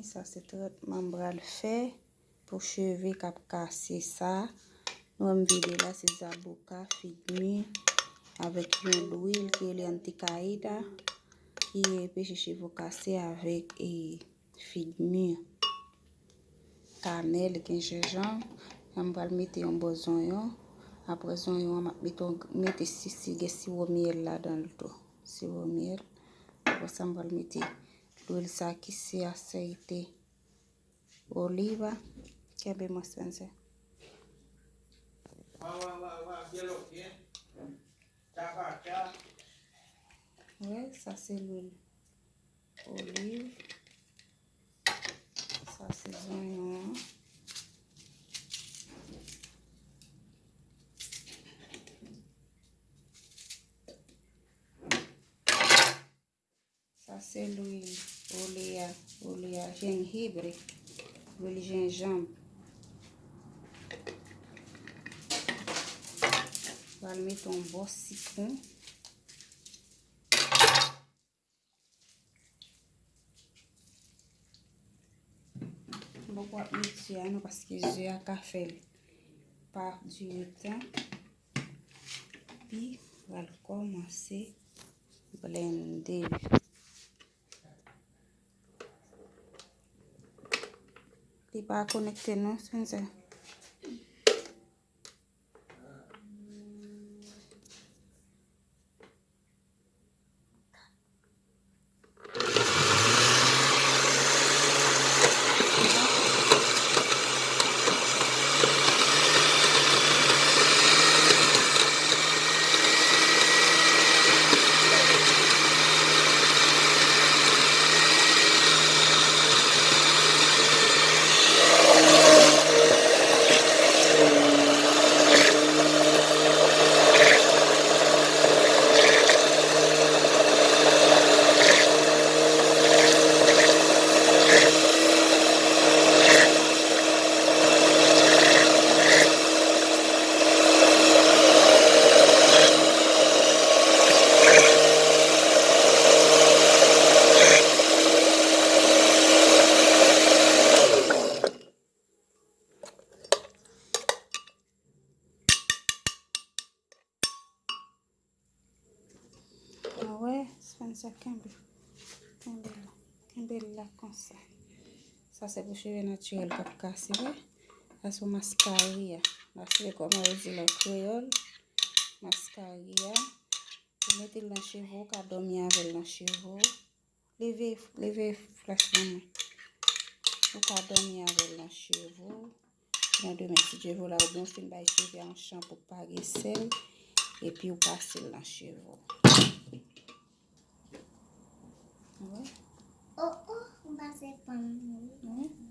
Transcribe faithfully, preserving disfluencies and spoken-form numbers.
Sa se tretman m pral fè pou cheve k ap kase sa. Nou wè m vide la, se zaboka, figmi, avèk yon lwil ki rele antikaida, ki empeshe cheve w kase avèk e figmi, kanèl, gen jenjanm. Sa m pral mete yon bò zonyon. Apre zonyon an, m ap mete yon, mete sisi, gen siwo myèl ladan l tou. Siwo myèl. Apre sa, m pral mete lwil sa ki se asayite oliva. Kenbe mwen, Spencer. Wè, sa se lwil oliv. Sa se zonyon an. Sa se lwil olea, olea jengibre, lwil jenjanm. Pral mete yon bò sitwon. M poko ap met ze a non, paske ze a ka fè l pa dire tan. Epi, pral kòmanse blende l. Li pa konekte non, Spencer. Ah wè, Spencer, kenbe. Kenbe la. Kenbe la konsa. Sa se pou cheve natirèl k ap kase, wè. Sa se maskaria. Maskaria, kòman yo di l an kreyòl? Maskaria. Ou mete l nan cheve w, ou ka dòmi avè l nan cheve w. Leve, leve flach lan mwen. Ou ka dòmi avè l nan cheve w. Nan demen, si Dye vle, oubyen w fin bay cheve a yon chanpou k pa gen sèl, epi w pase l nan cheve w. Wè? Oh, oh, ou pase pann mwen, wi. Wi,